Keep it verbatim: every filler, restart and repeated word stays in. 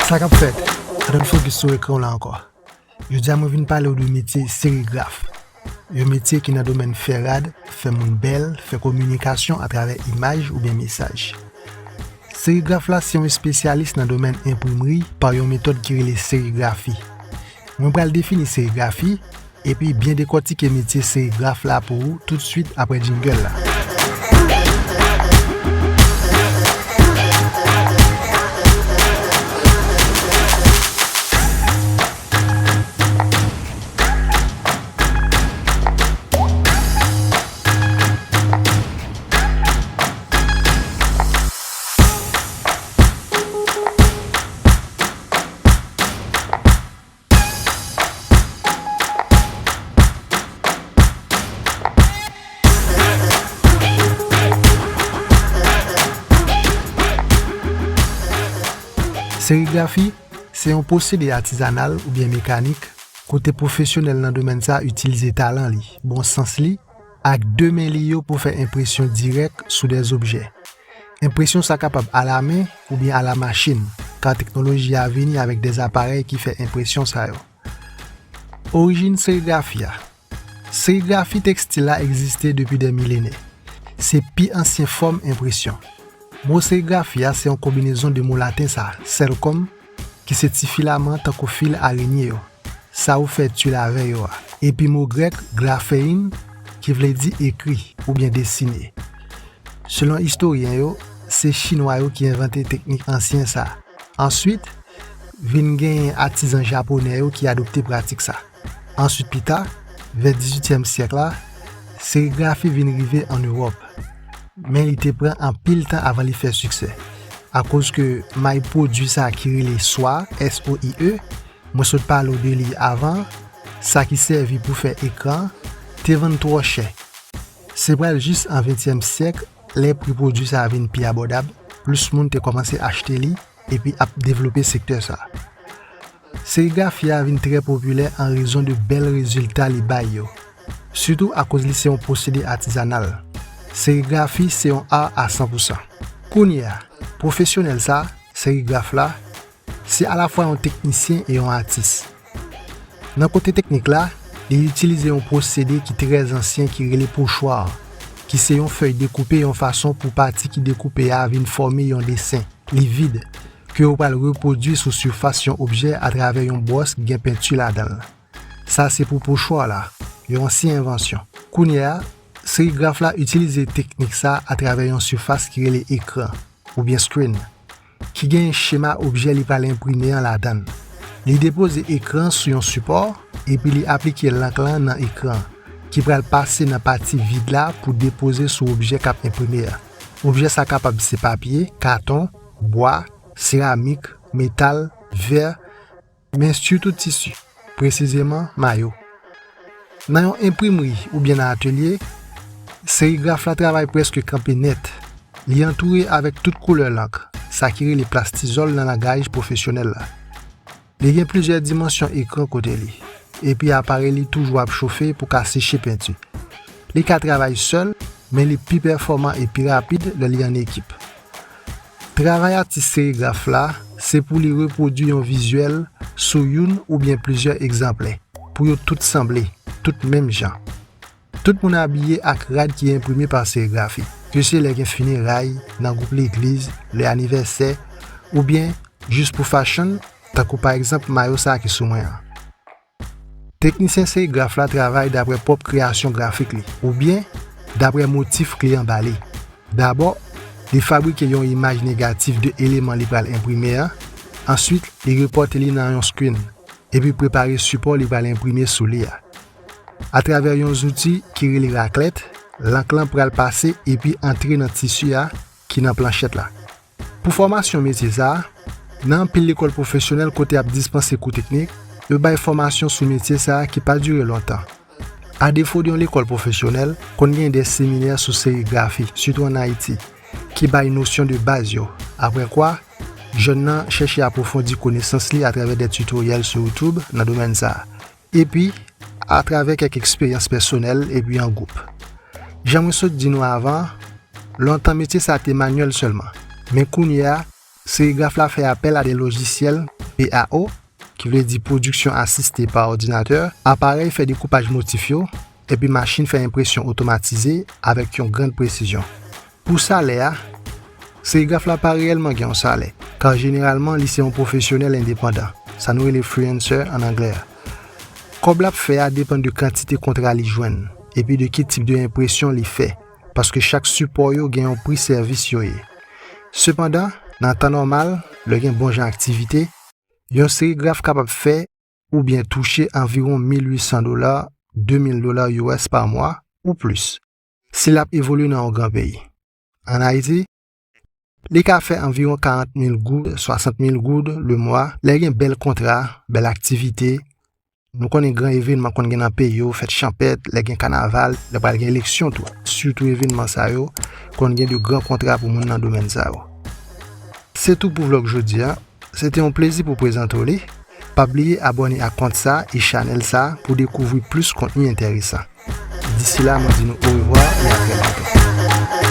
Sa k ap fèt? Ann fokis sou ekran w la ankò. Jodi a, mwen vin pale w de metye serigraf. Yon metye ki nan domèn fè rad, fè moun bèl, fè kominikasyon atravè imaj oubyen mesaj. Serigraf la se yon espesyalis nan domèn enprimri pa yon metòd ki rele serigrafi. Mwen pral defini serigrafi, epi byen dekòtike metye serigraf la pou ou toutswit apre jingle la. Serigrafi se yon pwosede atizanal oubyen mekanik kote pwofesyonèl nan domèn sa a itilize talan li, bon sans li, ak de men li yo pou fè enpresyon dirèk sou de objè. Enpresyon sa kapab alamen oubyen alamachin, ka teknoloji a vini avèk de aparèy ki fè enpresyon sa yo. Orijin serigrafi a. Serigrafi tekstil la egziste depi de milenè. Se pi ansyen fòm enpresyon. Mo serigrafi a se yon konbinezon de mo laten sa, selkòm, ki se ti filaman tankou fil arenye yo, sa ou fè twil avè yo a, epi mo grèk grafein, ki vle di ekri oubyen desine. Selon istoryen yo, se Chinwa yo ki envante teknik ansyen sa. Answit, vin genyen atizan japonè yo ki adopte pratik sa. Answit, pita, vè dizuityèm syèk la, serigrafi vin rive ann Ewòp. Men li te pran anpil tan avan li fè siksè, akoz ke may pwodui sa ki rele swa, S O I E, mwen sot pale w de li avan, sa ki sèvi pou fè ekran, te vann twò chè. Se pral jis an ventyèm syèk, lè pri pwodui sa a vin pi abòdab, plis moun te kòmanse achte li epi ap devlope sektè sa a. Serigrafi a vin trè popilè an rezon de bèl rezilta li bay yo, sitou akoz li se yon pwosede atizanal. Serigrafi se yon ar a san pou san. Kounye a, pwofesyonèl sa, serigraf la, se alafwa yon teknisyen e yon atis. Nan kote teknik la, li itilize yon pwosede ki trè ansyen ki rele pochwa, ki se yon fèy dekoupe yon fason pou pati ki dekoupe a vin fòme yon desen, li vid, ke yo pral repwodui sou sifas yon objè atravè yon bwòs ki gen penti ladan l. Sa se pou pochwa la, yon ansyen envansyon. Kounye a, serigraf la itilize teknik sa atravè yon sifas ki rele ekran, oubyen screen, ki gen chema objè li pral enprime an ladan l. Li depoze ekran sou yon sipò, epi li aplike lank lan nan ekran, ki pral pase nan pati vid la pou depoze sou objè k ap enprime a. Objè sa kapab se papye, katon, bwa, seramik, metal, vè, men sitou tisi, presizeman mayo. Nan yon enprimri oubyen nan atelye, serigraf la travay prèske kanpe nèt. Li antoure avèk tout koulè lank, sa ki rele plastizòl nan langaj pwofesyonèl la. Li gen plizyè dimansyon ekran kote li, epi aparèy li toujou ap chofe pou ka seche penti. Li ka travay sèl, men li pi pèfòman e pi rapid lè li an ekip. Travay atis serigraf la, se pou li repwodui yon vizyèl sou youn oubyen plizyè egzanplè, pou yo tout sanble, tout menm jan. Tout moun abiye ak rad ki enprime pa serigrafi, ke se lè gen fineray, nan gwoup legliz, lè anivèsè, oubyen jis pou fashion, tankou pa egzanp mayo sa a ki sou mwen an. Teknisyen serigraf la travay dapre pwòp kreyasyon grafik li, oubyen dapre motif kliyan ba li. Dabò, li fabrike yon imaj negatif de eleman li pral enprime an, answit, li repòte li nan yon screen, epi prepare sipò li pral enprime sou li a. Atravè yon zouti ki rele raklèt, lank lan pral pase epi antre nan tisi a ki nan planchèt la. Pou fòmasyon metye sa a, nan anpil lekòl pwofesyonèl kote ap dispanse kou teknik, yo bay fòmasyon sou metye sa a ki pa dire lontan. Adefo de yon lekòl pwofesyonèl, konn gen de seminè sou serigrafi, sitou ann Ayiti, ki bay nosyon de baz yo. Aprè kwa, jèn nan chèche apwofondi konesans li atravè de titoryèl sou YouTube nan domèn sa a, epi atravè kèk eksperyans pèsonèl epi an gwoup. Jan mwen sot di nou avan, lontan metye sa a te manyèl sèlman, men kounye a, serigraf la fè apèl a de lojisyèl P A O, ki vle di pwodiksyon asiste pa òdinatè, aparèy fè dekoupaj motif yo, epi machin fè enpresyon otomatize avèk yon grann presizyon. Pou salè a, serigraf la pa reyèlman gen yon salè, ka jeneralman li se yon pwofesyonèl endepandan, sa nou rele freelancer ann anglè a. Kòb l ap fè a depann de kantite kontra li jwenn, epi de ki tip de enpresyon li fè, paske chak sipò yo gen yon pri sèvis yo ye. Sepandan, nan tan nòmal, lè gen bon jan aktivite, yon serigraf kapab fè oubyen touche anviwon mil uit san dola, de mil dola U S pa mwa ou plis, si l ap evolye nan yon gran peyi. Ann Ayiti, li ka fè anviwon karant mil goud, swasant mil goud lemwa, lè gen bèl kontra, bèl aktivite. Nou konnen gran evènman konn gen nan peyi yo, fèt chanpèt, lè gen kanaval, lè pral gen eleksyon tou. Sitou evènman sa yo, konn gen de gran kontra pou moun nan domèn sa yo. Se tou pou vlòg jodi a. Se te yon plezi pou prezante w li. Pa bliye abòne ak kont sa e chanèl sa pou dekouvri plis kontni enteresan. Disi la, mwen di nou orevwa e a trè byento.